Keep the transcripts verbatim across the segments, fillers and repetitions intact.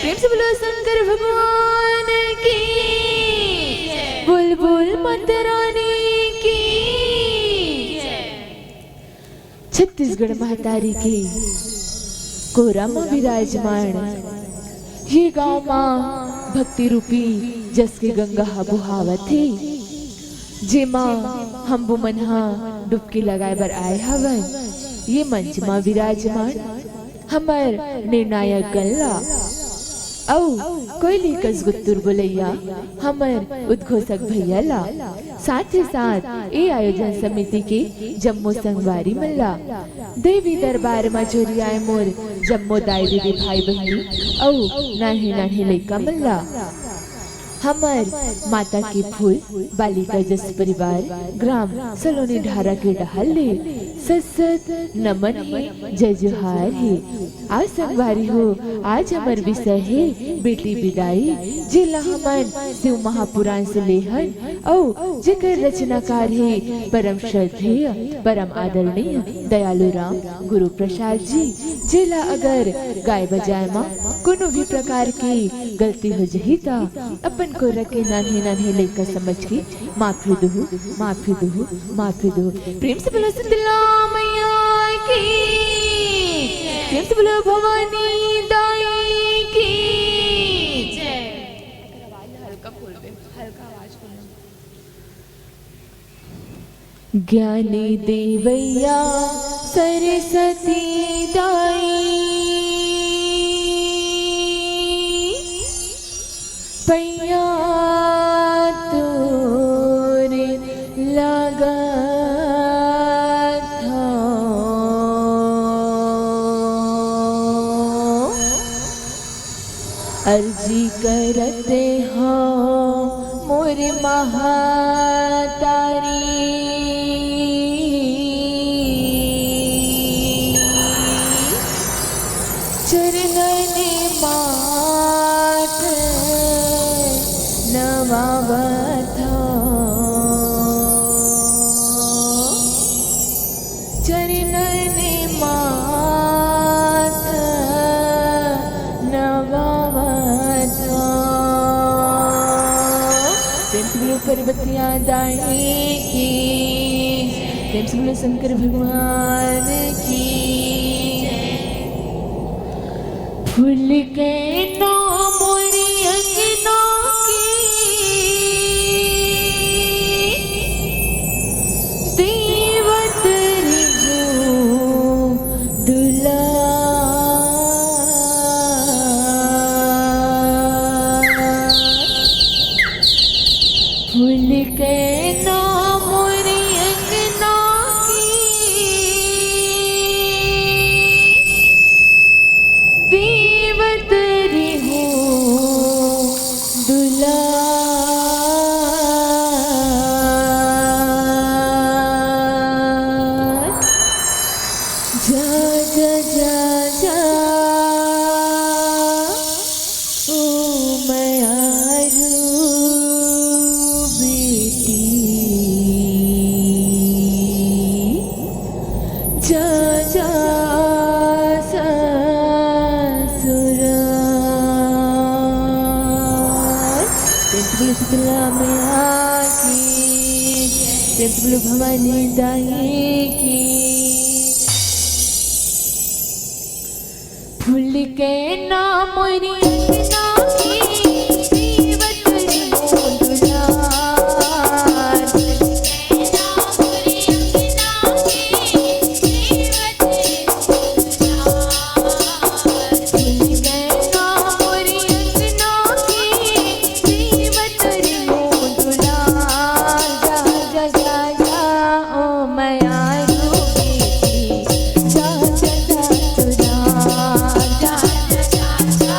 प्रेम से बोलो शंकर भगवान की, बोल बोल माता रानी की। छत्तीसगढ़ महतारी के कोरा म विराजमान ये गांव म भक्ति रूपी जस के गंगा ह बोहावत हे, जेमा हम वो मन ह डुबकी लगाए बर आए हवन। ये मंच म विराजमान हमर निर्णायक गण ला अउ कोयली कस गुत्तुर बोलैया हमर उद्घोषक भैया ला, साथ ही साथ ए आयोजन समिति के जम्मो संगवारी मन ला, देवी दरबार म चोरी आए मोर जम्मो दाई दीदी भाई बहिनी अउ नान्हे नान्हे लइका मन ला, हमर माता के फूल बालिका जस परिवार ग्राम सलोनी ढारा के डहर ले सत सत नमन हे, जय जोहार हे। आज संगवारी हो, आज हमर विषय हे बेटी बिदाई, जेला हमन शिव महापुराण से लेहन अउ जेकर रचनाकार हे परम श्रद्धेय, परम आदरणीय दयालु राम गुरु प्रसाद जी, जेला अगर गाय बजाए म कोनो भी प्रकार के गलती हो जही त अपन कोरा के नान्हे नान्हे लइका समझ के माफी दुहू, माफी दुहू, माफी दुहू। प्रेम से बोलो शीतला मैया की, प्रेम से बोलो भवानी दाई की। हल्का खोल दे, हल्का आवाज खोल। ज्ञानी देवैया सरस्वती दाई, पैया तोर लागत हौं। अर्जी करत हौं मोर महतारी, चरणन माथ नवावत हौं। चरणन माथ नवावत हौं। प्रेम से बोलो पर्वतिया दाई की, प्रेम से बोलो शंकर भगवान की। फूल के ना मोरी अंगना की, देवत रिहू दुलार। फूल के ना मोरी अंगना की, देवत रिहू दुलार। जा जा जा जा ओ मयारू बेटी, जा जा ससुराल। प्रेम से बोलो शीतला मैया की, प्रेम से बोलो भवानी दाई की। फूल के ना मोरी अंगना की, जीवत रे मोर दुलार। फूल के ना मोरी अंगना की, जीवत रे मोर दुलार। जा जा जा जा ओ मयारू बेटी, जा जा जा ससुराल। जा जा जा जा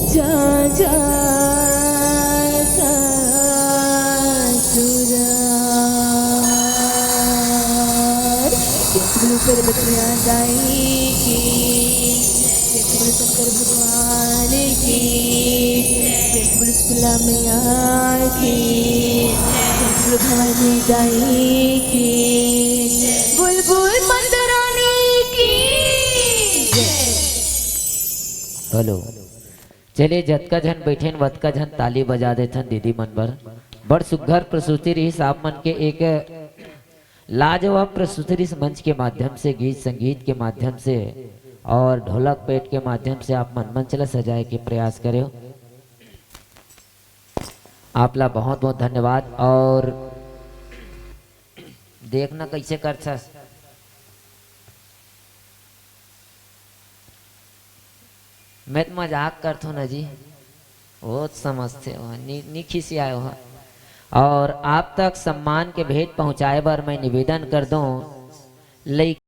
जा जा ससुराल। जय बोलो पार्वतिया दाई की, जय बोलो शंकर भगवान की, जय बोलो शीतला मैया की, जय बोलो भवानी दाई की, बोल बोल माता रानी की जय। हेलो। चलिए, जतका झन बैठेन, वतका झन ताली बजा देथन दीदी मन बर। बड़ सुग्घर प्रस्तुति रहिस आप मन के, एक लाजवाब प्रस्तुति रहिस मंच के माध्यम से, गीत संगीत के माध्यम से और ढोलक पेट के माध्यम से आप मन मंच ला सजाए के प्रयास करे हो। आप ला बहुत बहुत धन्यवाद। और देखना कैसे करथस। मैं तो मजाक करथों ना जी, वो समझते हो, नी, नी खिसियाए हो। और आप तक सम्मान के भेंट पहुंचाए बर मैं निवेदन कर दूं, लइका